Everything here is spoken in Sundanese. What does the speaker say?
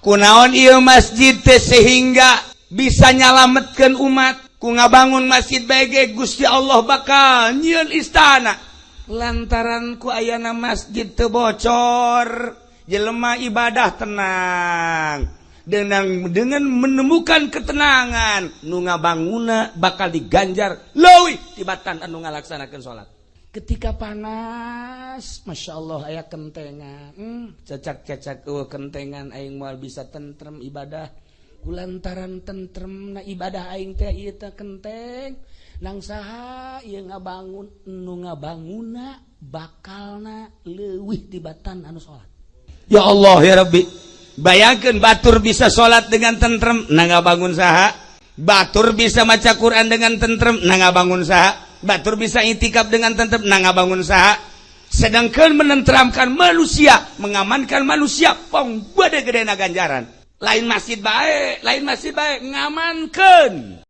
Kunaon ieu masjid teh sehingga bisa nyalametkeun umat? Ku ngabangun masjid bae Gusti Allah bakal nyieun istana, lantaran ku ayana masjid teu bocor, jelema ibadah tenang dengan menemukan ketenangan. Nu ngabanguna bakal diganjar leuwih tibatan anu ngalaksanakeun salat. Ketika panas, Masya Allah, aya kentengan, cecak-cecak eueuh kentengan, aing moal bisa tentrem ibadah. Kulantaran tentrem na ibadah aing teh, ieu teh kenteng nang saha ieu ngabangun? Nu ngabanguna bakalna leuwih tibatan anu salat. Ya Allah, ya Rabbi, bayangkeun batur bisa salat dengan tentrem, na ngabangun saha? Batur bisa maca Quran dengan tentrem, na ngabangun saha? Batur bisa itikaf dengan tentrem, na ngabangun saha? Sedangkan menenteramkan manusia, mengamankan manusia, pong gede gede na ganjaran. Lain masjid bae, lain masjid bae ngamankan.